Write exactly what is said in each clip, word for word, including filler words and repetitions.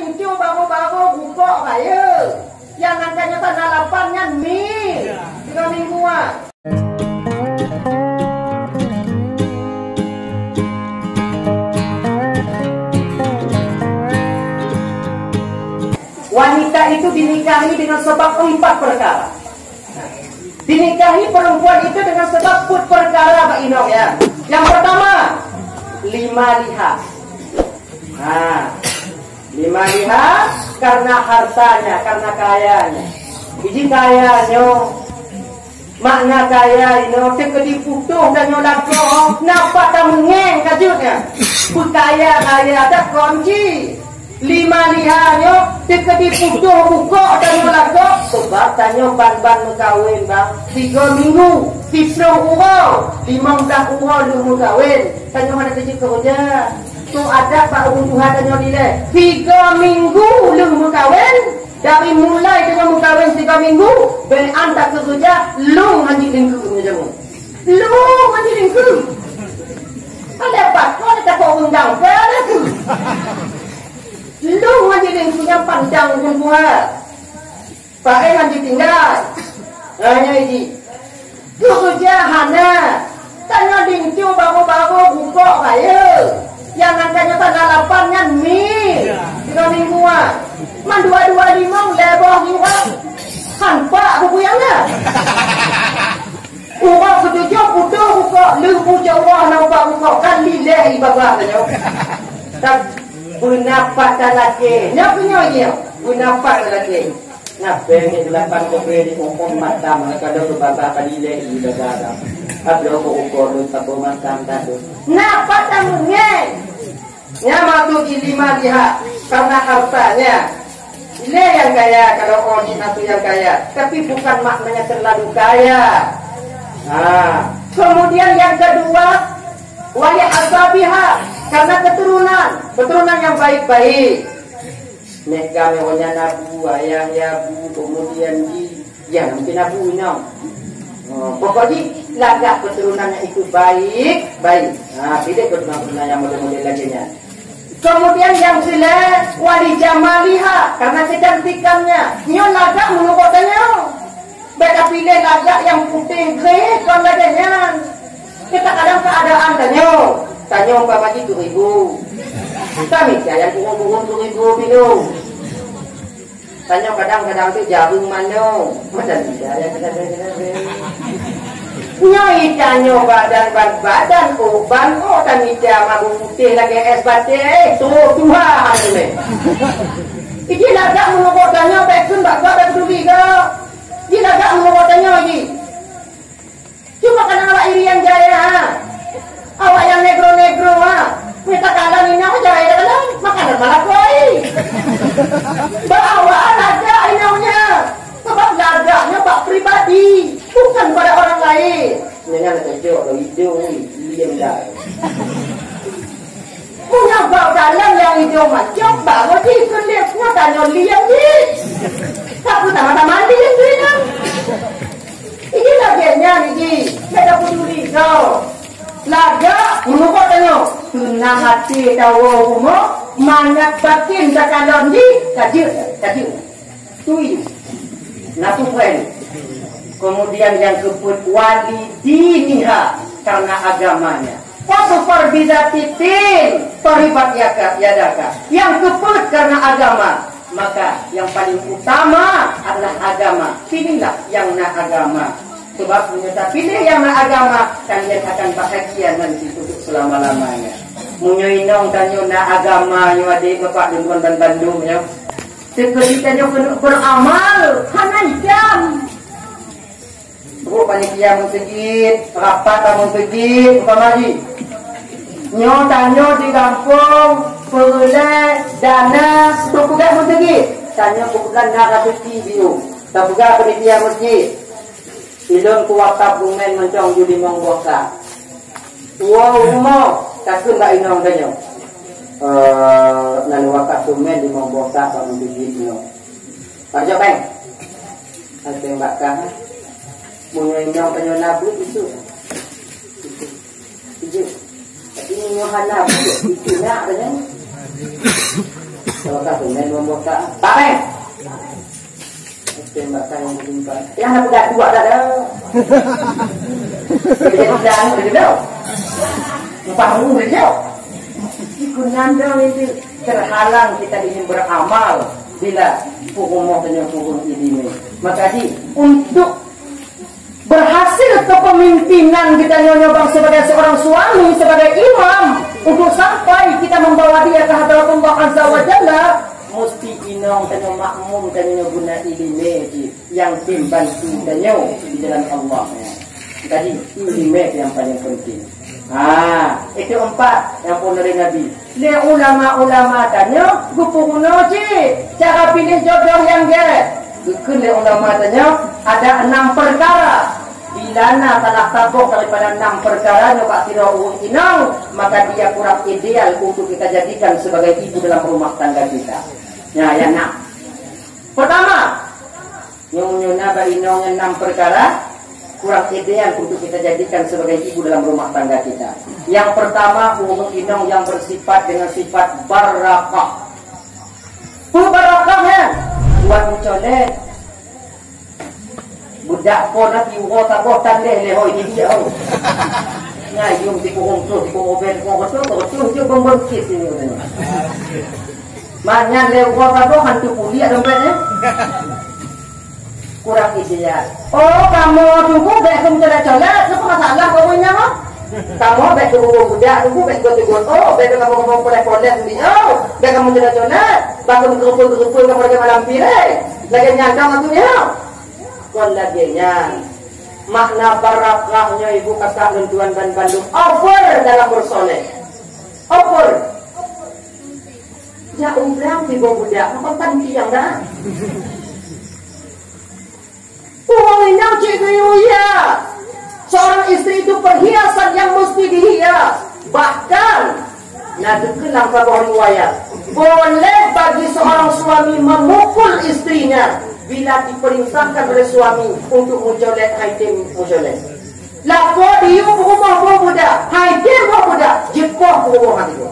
Intu baru-baru bukok raya. Nyang angkatnya tanggal lapan nyan mi. Tiga minggu ah. Wanita itu dinikahi dengan sebab empat perkara. Dinikahi perempuan itu dengan sebab empat perkara, Pak Inong, ya. Yang pertama, lima liha. Ha, lima liha karena hartanya, karena kayanya. Biji kaya nyoe, makna kaya inoe, teukeudi putôh dan nyoe lakoe, napa tameungéng ka jeuet nyan. Beukaya-kaya that kon jih. Lima liha nyoe, teukeudi putôh bukok tanyoe lakoe, sebab tanyoe ban-ban meukawen, bang. Tiga minggu, siplôh uroe, limong blah uroe lheueh meukawen. Tanyoe hana teujeuet keureuja. Tu adat bak ureueng tuha tanyoe dilèe. Tiga minggu lheueh meukawen, dari mulai tanyoe meukawen tiga minggu, bèk an takeureuja, lôn hanjeuet lingkeu meunyoe jameun. Lôn hanjeuet lingkeu. Ada pakon takot undang, pada tu. Lôn hanjeuet lingkeu nyang pandang ureueng tuha. Paéh han jitinggai. Nah, nyan jih. Keureuja hana. Tanyoe linto baru-baru bukok raya. Nyang angkatnya tanggal lapan nyan mi. Tiga minggu ah. Man dua dua limong lhèe boh nyoe. Han pak buku nyang na. Uroe keutujôh putôh bukok, lheueh bujôk uroe hana upat bukok, kan lilèe ibadah tanyoe. Tapi beunapa talakèe. Nyoe keuh nyoe jih, beunapa talakèe. Nah, bèk ngieng lapan kobe di umpung matam, ka lheueh beubasa ka lilèe ibadah. Abloe keu ukoe lôn saboh matam tadong. Napa tameungèe? Nyan maksud jih lima liha, karena hartanya. Lé nyang kaya, kalau oh jih na nyang kaya, tapi bukan maknanya terlalu kaya. Ha. Kemudian yang kedua, wali hasabiha, karena keturunan, keturunan yang baik-baik. Nek kami awaknyan abu, ayah ya abu, kemudian jih Ya, mungkin aku inong. Oh, pokok jih lagak keturunannya itu baik, baik. Ha, pilih keturunan-keturunan nyang model-model lagèe nyan. Kemudian nyang silèe, wali jamaliha, karena kecantikannya. Nyoe lagak meunurot tanyoe. Bèk tapiléh lagak nyang putéh greh kon lagèe nyan. Kita kadang keadaan tanyoe. Tanyoe umpama jih dua ribu. Kami nyang kurung-kurung dua ribu minum. Tanyoe kadang-kadang tu jareueng manok. Macam tu ya, ya, ya, ya, ya. Nyoe tanyoe badan ban-, badan, oh, ban, oh, tamita mabuk putéh lagèe es batèe, eh, trôk tuha hana lé. Iji lagak meunurot tanyoe, bèk kheun bak gop, bèk peuduli gop. Ji lagak meunurot tanyoe ji. Cuma kadang awak iri nyang jaya, ha. Awak nyang negro-negro, ha. Mita kalan inong jaya dalam makanan malah kuai. Bak awak lagak inong nyan. Sebab lagak nyan bak pribadi, bukan pada orang lain. Nyan nyang kejok lo hidung ni, liem dah. Meunyoe bak dalam nyang idong macok, baru jih keu lheueh nyoe tanyoe liem jih. Ka peutama-tama liem jih nyan. Iji lagèe nyan iji, bèk tapeduli droe. Lagak meunurot tanyoe, seunang até tawoe rumoh, mangat batin takalon jih, ka jeuet, ka jeuet. Tui. Nah, tu poin. Kemudian yang keempat, wali diniha, karena agamanya. Fadfar bizati din, taribat yaka-, yadaka. Yang keempat karena agama, maka yang paling utama adalah agama. Pilihlah yang na agama. Sebab meunyoe tapiléh yang na agama, kalian akan bahagia nanti untuk selama-lamanya. Meunyoe inong tanyoe na agama, nyoe adék bapak lôn tuan ban bandum nyoe. Sekeudéh tanyoe keuneuk beuramal, hana itam. Brok panitia meuseujid, rapat lam meuseujid, umpama jih. Nyoe tanyoe di gampông, peureulèe dana, untuk peugah meuseujid. Tanyoe keubeutulan na raseuki jiôh. Tapeugah panitia meuseujid. Ilôn kuwakaf gumén mantong ju limong boh sak. Woe rumoh, takheun bak inong tanyoe. Eh, na lôn wakaf gumén limong boh sak bak meuseujid nyoe. Pajoh péng. Hai péng bak kah. Meunyoe inong tanyoe na buet, itu. Itu. Tapi meunyoe hana buet, itu nak tanyoe. Kalau tak, tu main nombor tak. Tak, eh? Oke, Mbak, kan yang berjumpa. Yang nak pegang dua dah, dah. Jadi, dah, dah, dah. Empat rumah dia. Kunandang itu terhalang kita ingin beramal bila pukul mau tanya pukul ini. Maka di, untuk berhasil kepemimpinan kita nyonya bang sebagai seorang suami, sebagai imam, untuk sampai kita membawa dia ke hadarat Allah Azza wa Jalla, mesti inong tanyoe makmum tanyoe guna ileumèe jih nyang tem bantu tanyoe di jalan Allah. Jadi, ileumèe yang paling penting. Ha, itu empat yang pun dari Nabi. Lé ulama-ulama tanyoe geupeurunoe cit cara piléh jodoh nyang gèt. Geukheun lé ulama tanyoe ada enam perkara. Bila na salah saboh daripada enam perkara nyoe bak sidroe ureueng inong, maka dia kurang ideal untuk kita jadikan sebagai ibu dalam rumah tangga kita. Ya, ya, nah. Pertama, Nyoe, nyoe na bak inong nyan enam perkara kurang ideal untuk kita jadikan sebagai ibu dalam rumah tangga kita. Yang pertama, ureueng inong yang bersifat dengan sifat barakah. Peue barakah nyan? Buat mucolet. Budak po na piuroe saboh tan leh lehoi di dia. Ngai yum di kurung tu, di kurung ben, kurung tu, kurung tu, tu bembengkit ini katanya. Manyan lé uroe saboh hantu kuliek dompetnya. Kurang ideal. Oh, kamoe tunggu bèk keu meucolat-colat, apa masalah kau punya mah? Kamoe bèk keu budak, tunggu bèk keu tegur. Oh, bèk keu kamoe-kamoe poleh-poleh sendiri. Oh, bèk kamoe colat-colat. Bak keu meugeureupeue-geureupeue kamoe lagèe malam pire. Lagèe nyan dong atu nyoe. Kon lagèe nyan. Makna barakah nyoe ibu kata lôn tuan ban bandum over dalam bersoleh. Over. Jak ubrang tiboh budak, bukan tan tiang dah. Uang inong cik geuyue hias. Seorang istri itu perhiasan yang mesti dihias. Bahkan, na deukeue lam saboh riwayat, boleh bagi seorang suami memukul istrinya bila diperintahkan oleh suami untuk mucolet, hai tem mucolet. Lakoe diyue peurumoh boh budak, hai tem boh budak, jeuet poh peurumoh nyan.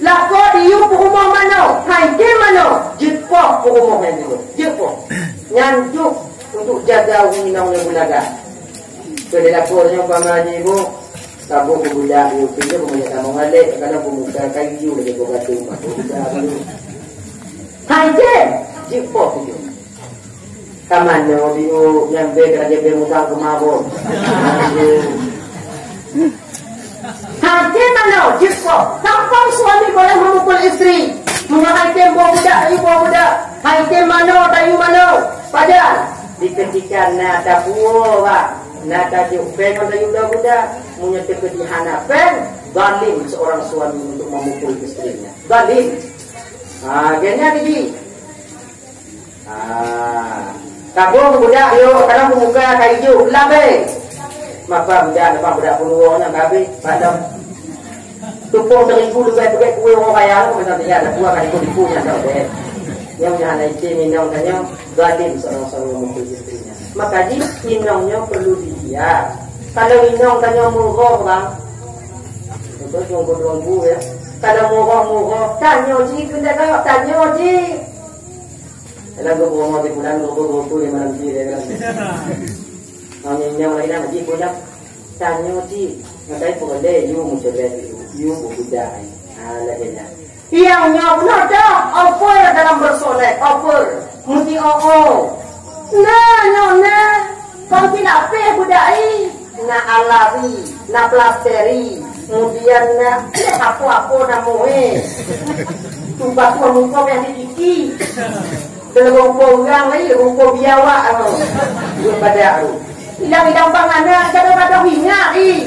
Lakoe diyue peurumoh manoe, hai tem manoe, jeuet poh peurumoh nyan dulu. Jeuet poh. Nyan cok untuk jaga ureueng inong nyang beulagak. Keu di lakoe nyoe umpama jih ibu, saboh keu budak di upin tu, peumanyot tamong alek, kadang peumuka kayu lagèe boh gatu, peumuka kayu. Hai tem, jeuet poh tu. Ka manoe biôh nyang bèe ka lagèe bèe musang keumawon. Hai tem manoe, jeuet poh. Kapan suami boleh memukul istri? Meunyoe hai tem boh budak, tayue boh budak. Hai tem manoe, tayue manoe. Pajan? Di ketika na tapuwoe, bah, na tajok pèng ngon tayue bloe budak. Meunyoe teukeudi hana pèng, zalim seorang suami untuk memukul istrinya. Zalim. Ha, geuhnyan jih. Ah, tabong budak yo, kadang peumuka ka ijo, labèe. Maka budak leupah budak puluwoe nyan ka habéh, padam. Tupông terigu leubèh peugèt kuweh uroe raya, macam tu ya, ada dua kali pun ibu nyan dah deh. Nyang nyan hana ici minong tanyoe, zalim seorang suami memukul istrinya. Maka jih inong nyoe perlu dihias. Kalau inong tanyoe meuroh bang, betul tuan guru ya. Kalau meuroh meuroh, tanyoe jih keuneuk tanyoe jih. Dalam geupeue di bulan geupeue-geupeue di malam jih dia kan. Hanya nyang lain nak jih pulang. Tanyoe jih, ngakai peureulèe you meucebet you, you beubeda. Ha, lagèe nyan. Yang nyoe beuna dah over dalam bersolek, over. Mesti oh oh. Nah, nyoe nah. Kon pih lapéh beudai, na alari, na plasteri, kemudian na apo-apo na mué. Tu batu muka yang dikiki. Dalam rupa orang lain, rupa biawak anu. Dia pada tu. Hilang-hilang bang anak, kadang-kadang ingat, ih.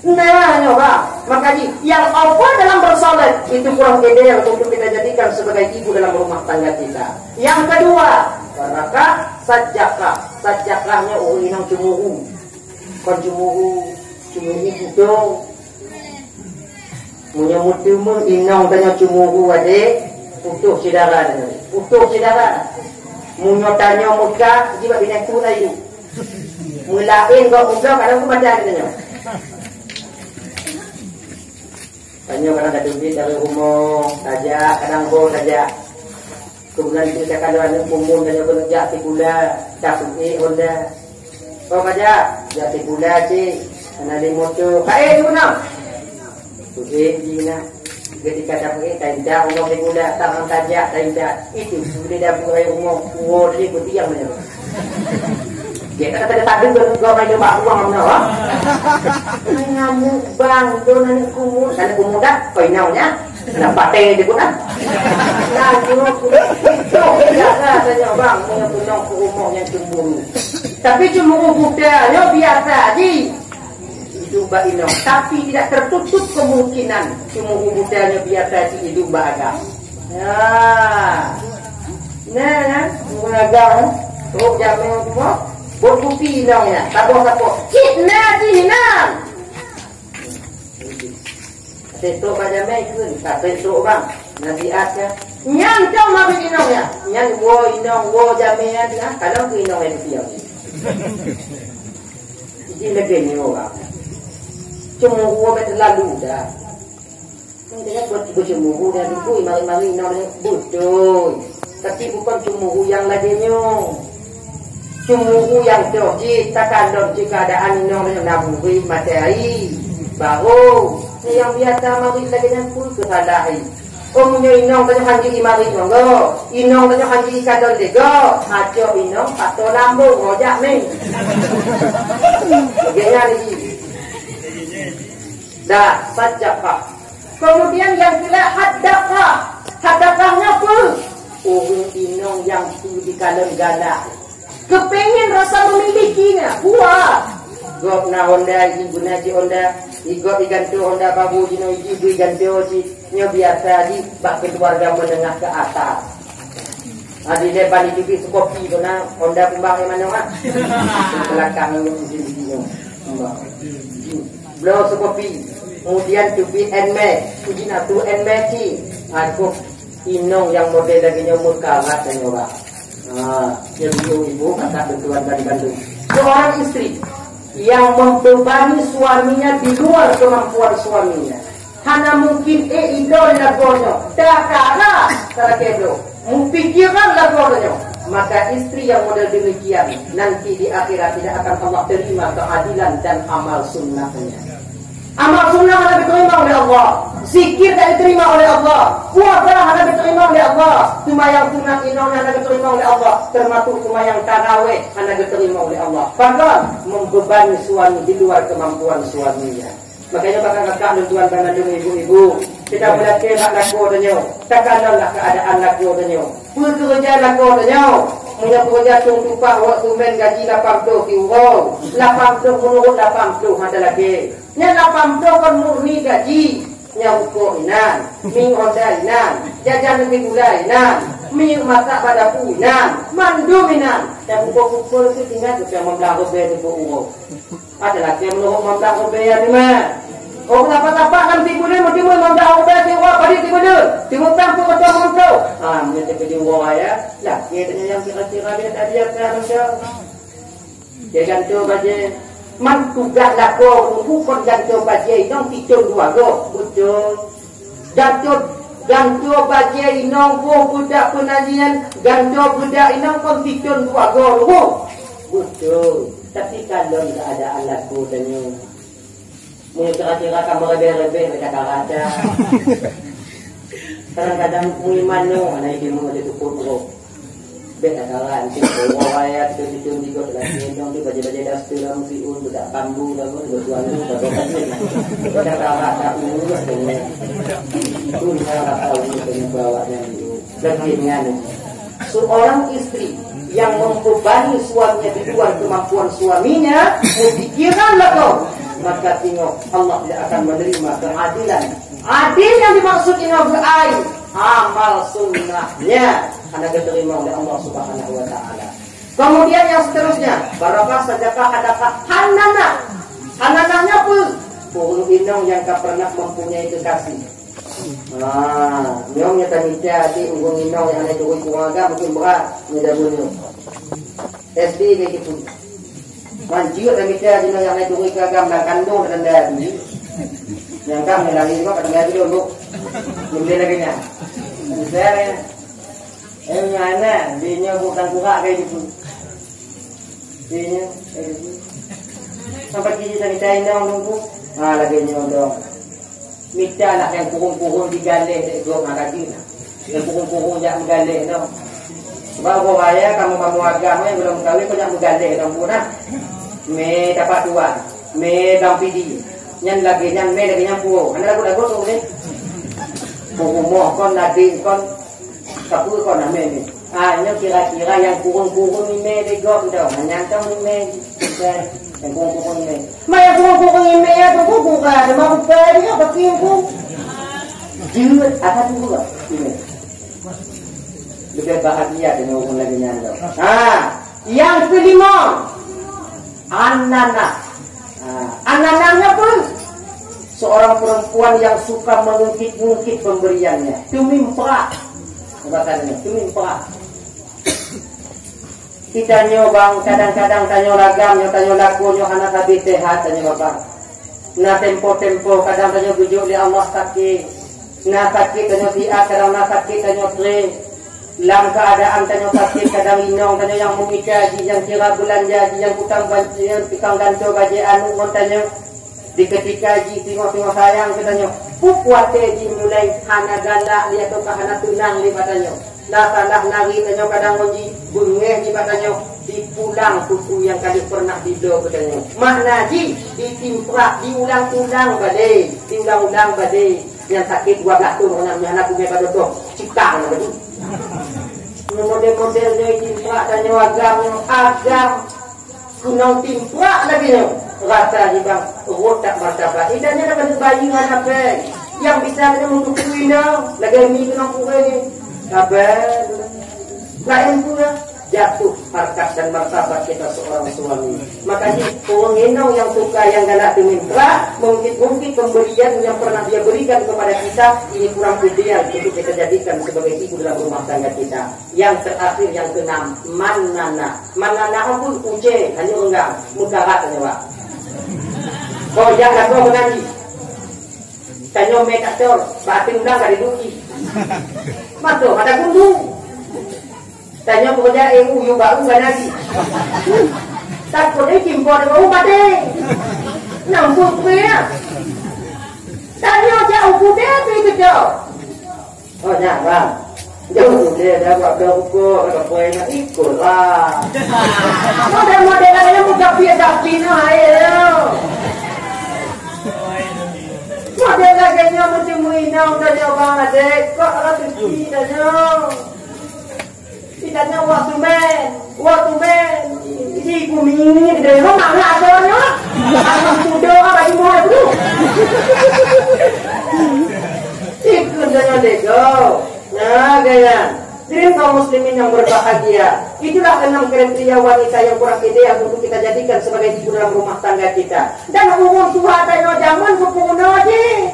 Nah, nyoe bah. Maka jih, yang over dalam bersolek itu kurang ideal untuk kita jadikan sebagai ibu dalam rumah tangga kita. Yang kedua, barakah, sajakah. Sajakahnya ureueng inong cemburu. Kon cemburu, cemburu beutôi. Meunyoe meuteumé inong tanyoe cemburu adek, putôh syedara tanyoe. Putôh syedara. Meunyoe tanyoe meuka, jibat binatang laén. Meulaén gop muka, kadang pun mata tanyoe. Tanyoe kadang tateubiet dari rumoh, tajak, kadang boh tajak. Keumudian kita kalau aneuk mumun tanyoe keuneuk jak sikula, tapeuék honda. Oh, kajak, jak sikula cit, hana lé moto. Ka ék di meunan? Peuék di na. Ketika tapeuék, taintat rumoh sikula, tanang tajak, taintat. Itu sudah dapur dari rumoh, uwo tadi berdiam aja. Dia kata tadi tadi ber-, gua main lomba uang mana, ha? Ngamuk bang, itu aneuk kumun, aneuk kumun dah, kau inaunya. Nah, pakai dia pun dah. Nah, itu biasa saja bang, punya punong ke rumah yang cemburu. Tapi cemburu buta, nyo biasa ji. Hidup bak inong, tapi tidak tertutup kemungkinan cemburu buta nyo biasa ji hidup bak agam. Ya. Nah, nah, ureueng agam, trok jamé rumah, bot kupi inong nyan, saboh-saboh. Cit na jih inong. Sesok bak jamé ikheun, ka sesok bang, nasihat nyan. Nyan cong mabit inong nyan. Nyan woe inong, woe jamé nyan, nah, kadang keu inong nyan piang. Jadi lagèe nyoe ureueng. Cemburu bèk teulalu dah. Intinya buat ibu cemburu dan ibu mari-mari inong dia betul. Tapi bukan cemburu yang lagèe nyoe. Cemburu yang toh jih takalon jih keadaan inong dia naburi materi. Baru yang biasa mari lagèe nyan pun kesalahan. Oh, meunyoe inong tanyoe han jiimari nyoe go, inong tanyoe han jiikalon lé go, acok inong pato lambung rojak meh. Gaya ni. Dah, sadaqah. Kemudian yang ketiga, hadaqah. Hadaqahnya apa? Ureueng inong nyang su dikalon galak. Kepengen rasa memilikinya, buah. Gob na honda, iji guna cit honda, igob iganto honda babu jinoe iji bui ganto cit, nyoe biasa di bak keluarga menengah ke atas. Adi leban itu bi sekopi tu na honda pumbang yang mana ah? Belakang ini di sini. Bloe sekopi, kemudian teubiet Nmax, uji natu Nmax cit. Aku inong nyang model lagèe nyoe meukarat dan nyoe. Ha, jadi ibu-ibu kata bantuan dari Bandung. Seorang istri yang membebani suaminya di luar kemampuan suaminya. Hana mungkin eh idol lagoe nyoe. Dakara salah keblo. Mupikiran lagoe nyoe. Maka istri yang model demikian nanti di akhirat tidak akan Allah terima keadilan dan amal sunnahnya. Amal sunnah hana diterima oleh Allah. Zikir tak diterima oleh Allah. Puasa hana diterima oleh Allah. Sembahyang sunat inong hana diterima oleh Allah. Termasuk sembahyang tarawih hana diterima oleh Allah. Bahkan membebani suami di luar kemampuan suaminya. Makanya bak kakak dan tuan-tuan dan ibu-ibu, kita belajar bak lakoe tanyoe. Takalonlah keadaan lakoe tanyoe. Pekerja lakoe tanyoe. Meunyoe pekerja tueng tupak awak tumen gaji lapan ploh siuroe. Lapan ploh menurut lapan ploh hana lagèe. Nyan lapan ploh kon murni gaji. Nyan rukok inan, minyeuk honda inan, jajan nasi gula inan, minyeuk masak bak dapu inan, mandum inan. Dan kumpul-kumpul tu tinggal tu lima belas ribèe tu uroe. Ada lagi yang menurut lima belas ribèe ya lima. Oh, kenapa-napa kan tiga bulan, mungkin lima belas ribèe tiga bulan, pada tiga bulan. Tiga bulan pun betul-betul. Ah, meunyoe tiga bulan ya. Lah, dia tanya yang kira-kira dia tadi ya kan macam. Dia gantung bajèe. Man tugaih lakoe ureueng kon gantung bajèe inong sithôn dua goe. Beutôi. Gantung, gantung bajèe inong boh beudak peunangian, gantung beudak inong kon sithôn dua goe. Beutôi. Tapi kalon keadaan lakoe tanyoe. Meunyoe kira-kira ka meureudah-reudah, ka rata. Kadang-kadang meuiman nyoe, hana ié meuteupot uroe. Bèk ka rata, cit uroe raya, teuka-teuka digop lagèe nyoe, tu bajèe-bajèe daster lam siun, tu dak bambu, dak apa, tu tuan tu, dak apa, tu. Ka rata, urus tu. Tu dak rata, urus tu, bawa nyan tu. Lagèe nyan. Seorang istri yang membebani suaminya di luar kemampuan suaminya, mupikiran lakoe, maka tengok Allah tidak akan menerima keadilan. Adil yang dimaksud ini adalah amal sunnahnya, hana diterima oleh Allah Subhanahu wa Taala. Kemudian yang seterusnya, barokah sedekah hadakah hanana. Hanananya apa? Ureueng inong yang ka pernah mempunyai kekasih. Ah, nyoe nyang tamita di ureueng inong nyang hana turi kurang agam mungkin brat, nyoe jameun nyoe. S D ke gitu. Man jeuet tamita di inong nyang hana turi keu agam lam kandong dan dari. Nyang ka meunyoe lagèe nyoe ka tinggai dulu, Nduk. Belum dia lagèe nyan. Bisa, ya. Eh, nyan, nah, dia nyoe bukan kurang kayak gitu. Dia nyoe, kayak gitu. Sampai kini saya minta ini orang nunggu. Ah, lagèe nyoe dong. Mita nak nyang kureueng-kureueng jigaleh lé gob ngon lagèe nyan. Nyang kureueng-kureueng jak meugaleh nyoe. Sebab uroe raya kamoe-kamoe agam nyang gohlom meukawen kok jak meugaleh nyoe pun nah. Mè dapat tuan, mè bang pidi. Nyan lagèe nyan, mè lagèe nyan puwoe. Hana lagot-lagot tu lé. Peurumoh kon, lading kon, sapeue kon, nah, mè, mè. Ah, nyoe kira-kira nyang kureueng-kureueng imè lé gob nyoe. Nyan kan imè. Nyang kureueng-kureueng imè. Ma nyang kureueng-kureueng imè ya tu buka, ada mau buka dia pakai aku. Jeuet, apa tu buka? Imè. Lebih bahagia dengan orang lagi nyan tu. Ha, yang kelima, anana. Ha, anana apa? Seorang perempuan yang suka mengungkit-ungkit pemberiannya. Tumimprak. Katanya, tumimprak. Kita nyoe bang, kadang-kadang tanyoe lagam, nyoe tanyoe laku, nyoe hana sabe sehat, tanyoe Bapak. Na tempo-tempo, kadang tanyoe geujok lé Allah sakét. Na sakét tanyoe siat, kadang na sakét tanyoe tré. Lam keuadaan tanyoe sakét, kadang inong tanyoe nyang meumita jih, nyang kira beulanja jih, nyang tukang ban-, nyang tukang gantoe bajèe aneuk ngon tanyoe. Di keutika jih singoh-singoh sayang keu tanyoe, peue watèe jih mulai hana galak lé atawa ka hana teunang lé bak tanyoe. Na salah nari tanyoe kadang ngon jih, beungèh jih bak tanyoe, dipulang peue-peue nyang ka lheueh peureunah dibloe keu tanyoe. Makna jih ditimprak, diulang-ulang balè, diulang-ulang balè. Nyang sakét dua blah thôn, nyang hana kumè bak dotoh, cikang na beutôi. Model-model nyoe ditimprak tanyoe agam, agam. Keunong timprak lagèe nyoe, rasa jih bang rhot that martabat. Idan nyan akan bayi ngon apèng. Nyang bisa lagèe meutuku inong, lagèe mi keunong kureueng. Saban. Laén pula, jatuh harkat dan martabat kita seorang suami. Makanya, orang inong yang suka, yang galak demi timprak, mungkin-mungkin pemberian yang pernah dia berikan kepada kita, ini kurang ideal untuk kita jadikan sebagai ibu dalam rumah tangga kita. Nyang teuakhir, nyang keunam, manana. Manana pun ucé, hana reunggang, meukarat hana wak. Kok jak lakoe meunari. Tanyoe mè traktor, bak ateueh ulang ka diduek jih. Mantong ada gundu. Tanyoe pekerja E U, yue bak u ka na jih. Takot deh, jimpok deh, bak u maté. Nang pun pria. Tanyoe jak u gudée pi keudroe. Oh, nyan, bang. Jauh tu dia dah buat dah ukur, dah buat nak ikut lah. Model-model lain pun tapi-tapi nak air tu. Model lagèe nyoe macam inong dah nyoe bang adek. Kok orang tu dah nyoe. Ikan nyoe wah tumen, wah tumen. Di bumi ni dari rumah nak ada nyoe. Aku sudah bagi muat tu. Ikut dengan dego. Nah, gaya. Jadi kaum muslimin yang berbahagia, itulah enam kriteria wanita yang kurang ideal untuk kita jadikan sebagai ibu dalam rumah tangga kita. Dan ureueng tuha tanyoe jameun geupeuguna jih.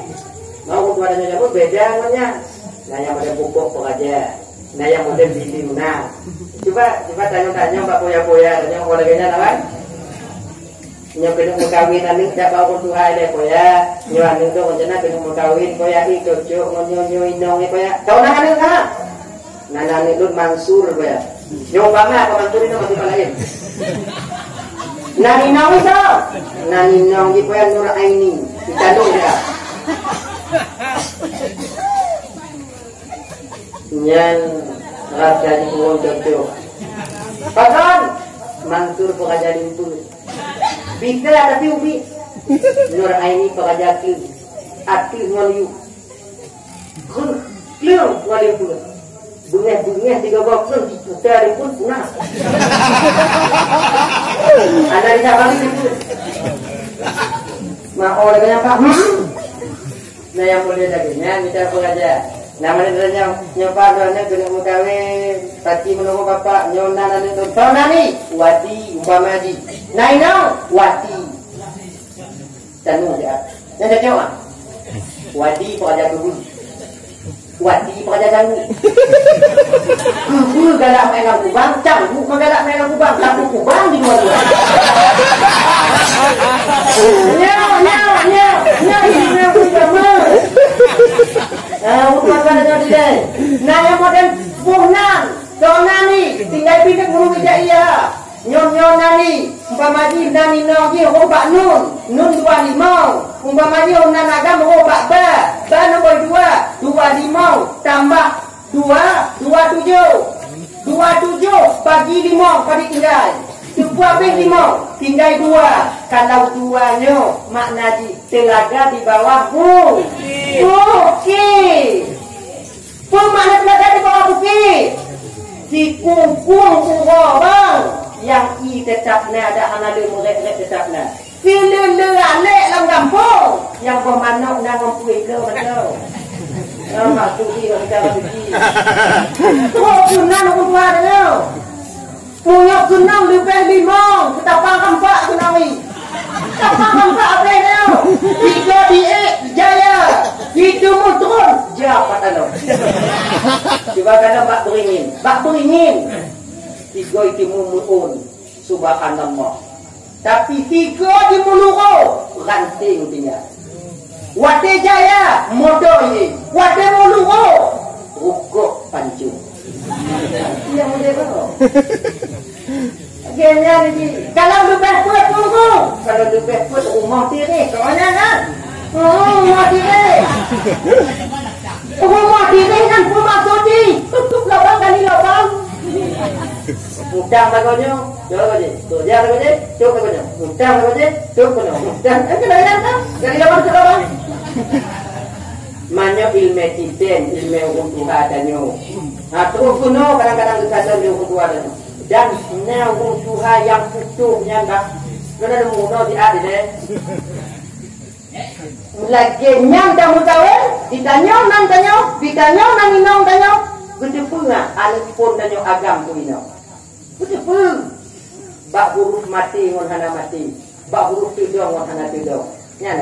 Mau ureueng tuha tanyoe jameun beda ngon nyan. Nah, nyang model pupuk peuraja. Nah, nyang model bili na. Cuba, cuba tanyong-tanyong bak poya-poya, tanyong orang lagèe nyan awai. Nyoe keuneuk meukawen aneuk jak bak ureueng tuha ilèe poya. Nyoe aneuk droe rencana keuneuk meukawen poya, ih cocok ngon nyoe, nyoe inong nyoe poya. Tau na aneuk na? Na, na aneuk lôn Mansur poya. Nyoe umpama apa Mansur inong masih laén. Na inong itu. Na inong di poya Nur Aini. Di Tanong dia. Nyan rasa jipuruwang cocok. Pakon? Mansur peuraja limpeue. Bisa tapi ubit. Nur Aini peuraja keu. Ateueh ngon yub. Keu kleueng ngon limpeue. Beungèh-beungèh tiga boh kleueng diputa limpeue punah. Ada di dalam limpeue. Mau lagèe nyan, Pak? Hmm? Nah, nyang mulia lagèe nyan, mita peuraja. Nama ni nyoe, nyoe Pak, nyoe keuneuk meukawen, pati meunurot Bapak, nyoe nan aneuk lôn. Soe nan ni? Wadi, umpama jih. Nah, inong, Wati. Tanu aja. Nyan cocok ah. Wadi peuraja keubun. Wati peuraja cangguek. Keupeue galak main lam kubang, cangguek meugalak main lam kubang, laku kubang di dua-dua. Nyoe, nyoe, nyoe, nyoe, nyoe, nyoe, nyoe. Ah, untuk makan dengan dia. Nah, yang model boh nan, soal nani, tinggai pindah guru ija iya. Nyoe, nyoe nani, umpama jih nani nong jih roh bak nun, nun dua limong. Umpama jih nan agam roh bak ba, ba nombor dua, dua limong tambah dua, dua tujoh. Dua tujoh bagi limong, padit tinggai. Teupeu habéh limong, tinggai dua. Kalau dua nyoe, makna jih teulaga di bawah bu-, bukét. Peue makna teulaga di bawah bukét? Sikungkung uroe bang, nyang ié teutap na, dak hana le murek-rek teutap na. Sileue-leue alek lam gampông, nyang boh manok na ngon peue igoe mantong. Nyang mak turi ngon cara suci. Trok keunan ureueng tuha deungoe. Meunyoe keunong leubeh limong, keutapa rampak keunong i. Keutapa rampak abéh nyoe. Tiga diék jaya, itu mutrun ja pat anom. Cuba kana bak beringin, bak beringin. Tiga itu meuun, subhanallah. Tapi tiga di meuluroe, ranting tinggai. Watée jaya, moto ye. Watée meuluroe, rukok pancung. Nyang model apa? Genya ni, kalau leubeh peuet tunggu, kalau leubeh peuet rumah tireh, soalnya kan? Oh, rumah tireh. Rumah tireh kan rumah sudi. Tutup lubang kali lubang. Udang lagoe nyoe, cok lagoe jih. Cok dia lagoe jih, cok lagoe nyoe. Udang lagoe jih, cok lagoe nyoe. Udang, kan kena kan? Kali lubang, cok lubang. Meunyoe ilmu titen, ilmu ureueng tuha tanyoe. Ha, terus keunoe kadang-kadang geukalon lé ureueng tuha tanyoe. Dan na ureueng tuha nyang putôh nyan bah. Keunoe lôn meurunoe siat ilée. Lagée nyan tameukawen, ditanyoe nan tanyoe, ditanyoe nan inong tanyoe, geuteupeue ngon aneuk phon tanyoe agam keu inong. Geuteupeue bak huruf maté ngon hana maté, bak huruf teudong ngon hana teudong. Nyan